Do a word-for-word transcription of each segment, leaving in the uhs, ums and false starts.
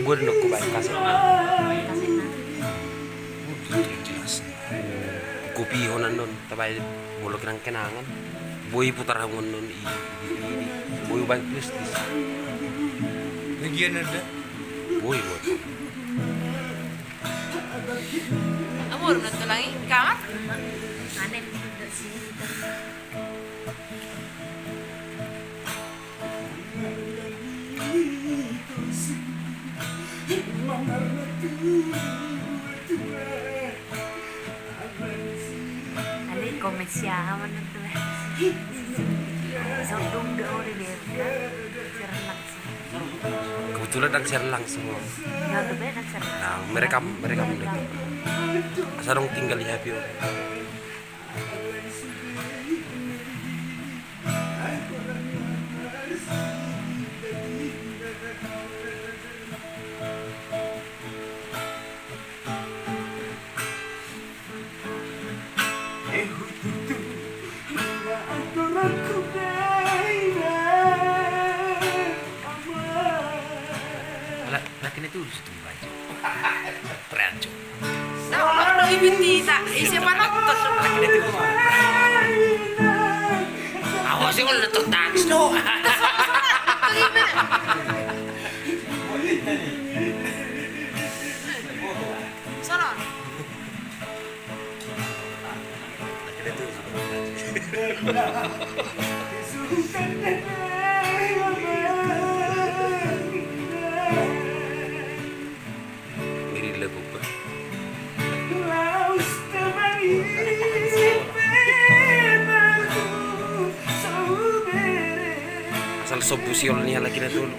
Boi do nangkin baen kaset. Jelas. Kopi honan non tabaen molo kenang-kenangan. Boi putar hamu non i, i, i, i. Boi baen terus di. Bagian ada. Boi, boi. Amor, nonton lagi kamar. Aneh. Aneh, komen siapa nonton? Sodung do di Amerika. Siaran langsung. Kebetulan ndang siaran langsung. Nah, merekam, merekam. Asa dong tinggal di H P. Ala, laki na tulis tu bajo. Ranjo. Tahu apa lagi binti tak? Isi apa nonton? Laki na tulis. Awas ya kalau nonton tangis lo. Sono. Iri lagu apa? Asal sobu siol ni halak i na tolu.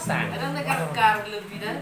Ada negara lebih dah.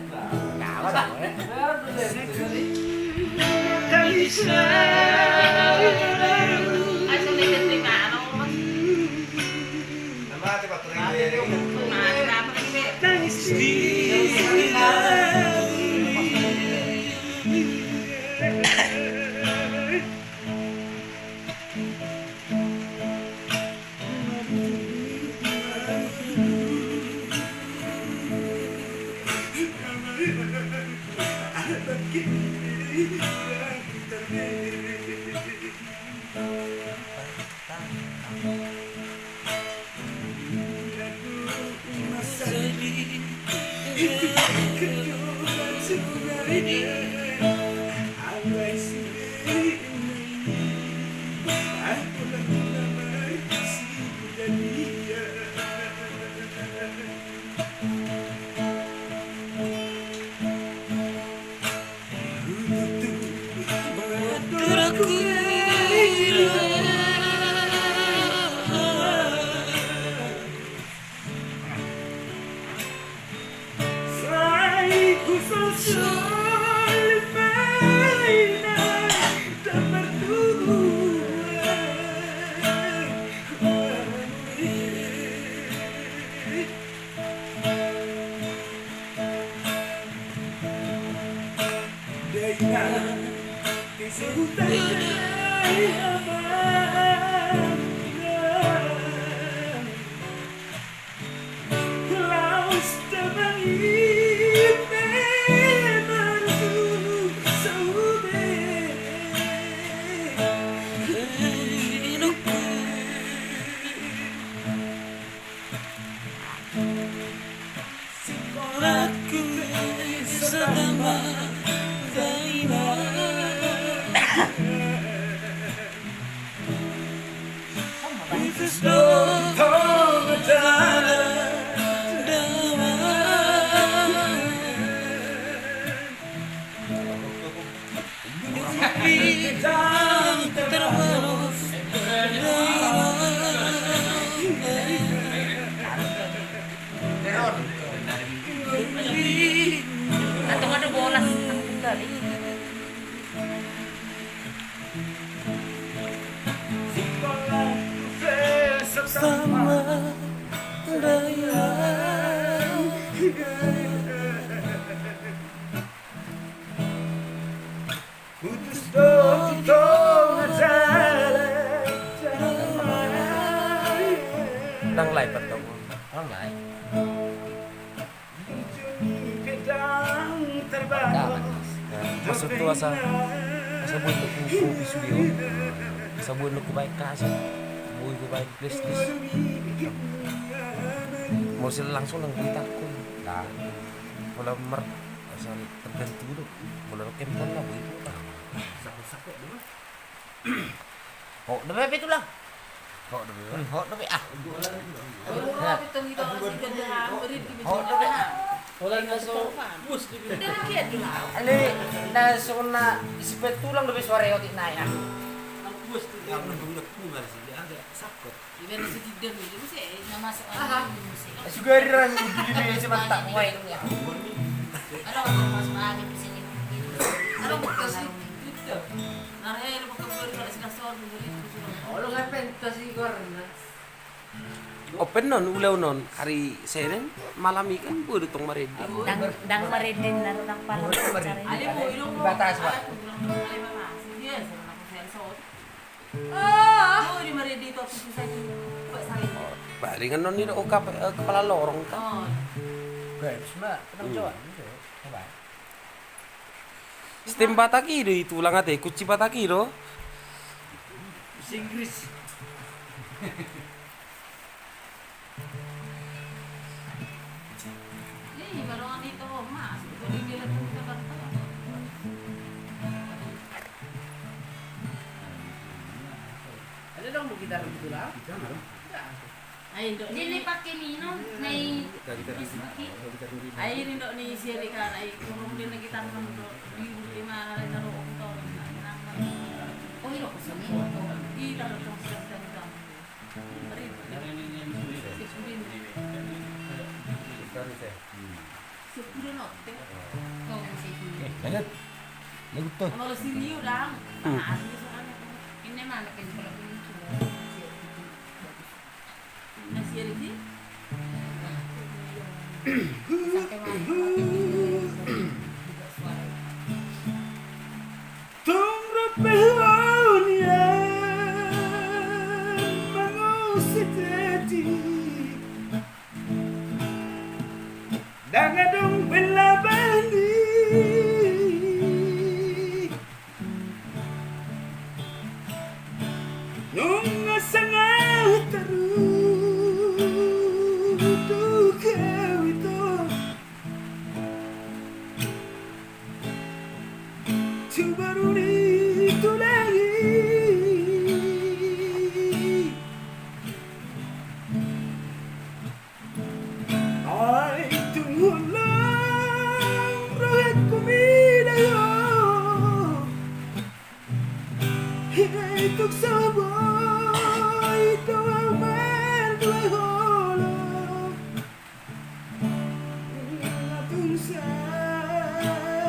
Atau ada bolas. Sama daya. Putus do di tonga jalan. Ndang live atau? Ndang live. Maksudku asa, asa boi ndok hukopi sude on. Asa boi ndok hubaen, asa boi hubaen flash disk. Molo sian langsung nang boi takon. Nah, molo mar Asal tergantung do. Molo rokem pon na boi do. Hot dope pe tulang. Hot dope. Hmm, hot dope ah. Hot dope. Ale, na songon na isi pe tulang dope suara otik na ya. Iba na sudah dulu, muse, na masuk angin, muse. Sugari rang, dulu dia cuma tak main ya. Ada orang masuk angin di sini. Ada orang masuk angin. Nara ya, ada bukan baru, kalau sudah soal dulu itu sudah. Olo, saya pentas di luar, nah. Open non, ulaon on, hari Senin malam ikan, gua dutong maredi. Ndang, ndang maredi, naro ndang palam. Ada mau ilung, batas, Pak. Ada kurang dari lima belas. Iya, sama aku saya soal. Palingan non i do, oh, kepala lorong kan. Bagus ma, tenang jo. Stem Batak i do i tulang ate, kunci Batak i do. Inggris. Ada dong gitar gitu lah. Jadi pakai Nino, nai. Ai ri ndok ni si Erika, ai kurung dia na gitar ndok di rumah, ai taruh motor. Oh, iro kosong. Gitar dong, sedang-sedang. Sepuluh note. Kau masih. Eh, lanjut. Lanjut tuh. Kalau si Rio dang. Hmm. Ini mana kan kalau ini cuma. Nah, si Rio sih. Sampai mana? Tung rap pe ho nian mangusik hati. Ndang adong bela bali. Nunga sanga taruduk au ito. Tu baru ni tulang i. Ai tung holan rohangku mida ho. Ai tung so boi do au mardua ho. Tung sahat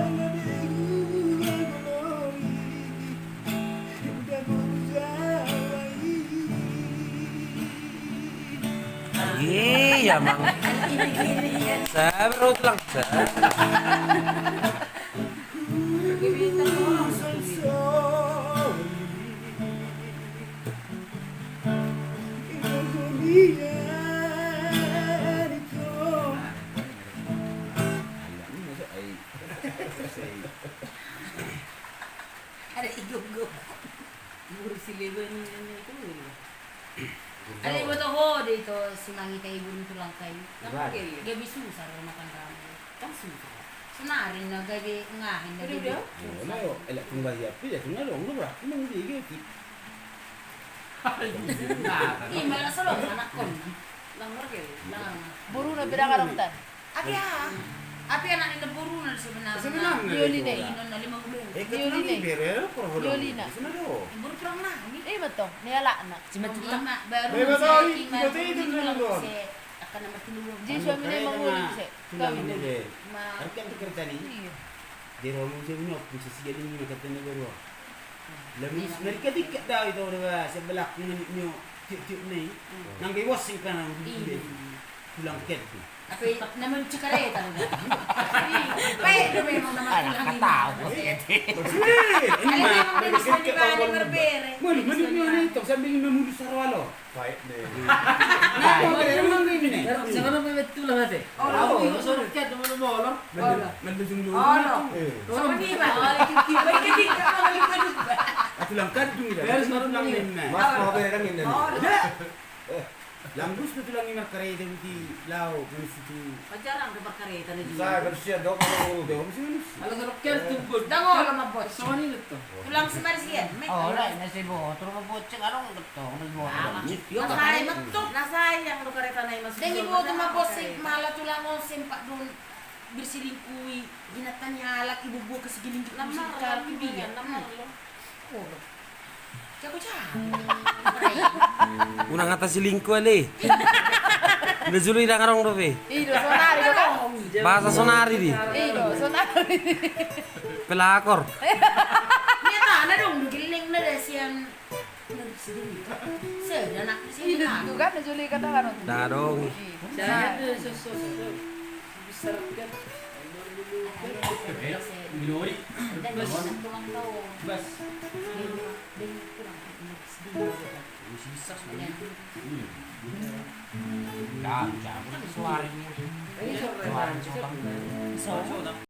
Amang. Sabar, Tulang. Sabar. Ada igogo. Ibu si Leban ini itu. Ada ibu tahu deh itu si Mangi kayu burung tulang kayu. Gabe susah rumah tangga. Kan susah. Senarin na gabe ngahin na gabe. Udah, udah. Oh, nah, yo, elak tunggal ya, tapi ya tunggal dong, lu berarti mau dia gitu. Ih, malah solo anak kon. Lang merge. Lang. Boru na beda kadang tan. Api ah. Api anak ni boru na sebenarnya. Sebenarnya. Yoli ne. Inon na lima puluh. Eh, Yoli ne. Yoli na. Boru tulang na. Eh, betul. Ni anak na. Cuma tulang. Baru saya kima itu dulu. Akan nomor tiga. Jadi suami ni mau ngomong sih. Tulang ini deh. Harus kan kerja nih. Iya. Di ruang musim ini, aku bisa siap ini, kata ni baru. Lamun marikadikkat do ito, deba, sebelah ku mani nyo tiup-tiup ni. Nang be bos sing kana. Tulang keddu. Tapi namun cekareta do. Baik do memang nama tulang ini. Tahu. Ini memang dari sandi bani berbere. Mani mani nyo ni tong sambil memudus sarwalo. Baik nih. Nah, ini memang ini. Sekarang memang tulang ate. Oh, sorok kiat teman molor. Mending dulu. Olo. Sama ni, Bang. Baik ketika malu-malu. Aku langkat dulu. Beres malu-malu. Mas mau beres kan ini. Olo. Lambus tu tulang ni markareta di lao, manusia tu. Pajarang tu markareta ni. Saya bersih dong. Dong si manusia. Kalau sorok kiat tumpul. Dang olo mabot. Sama ni tu. Tulang semarsian. Oh, lain na si bo. Terus mabot sing adong. Nasai metok. Nasai yang do kareta nai mas. Deng iboto ma bos sing mala tulang on sempat don berselingkuhi, binatang ni halak ibobo ke segiling di kursi di karpi dia. Jago jago. Unang hata selingkuh ale. Udah julu idang adong dope. Ido sonari do kan. Bahasa sonari di. Ido sonari. Pelakor. Nia tana dong geleng na dasian. Ini tu kan na juli kata kan. Dadong. Saya tu sos sos sos. Besar kan. Minori. Bas. Bas. Dah, jangan suara ini. Suara.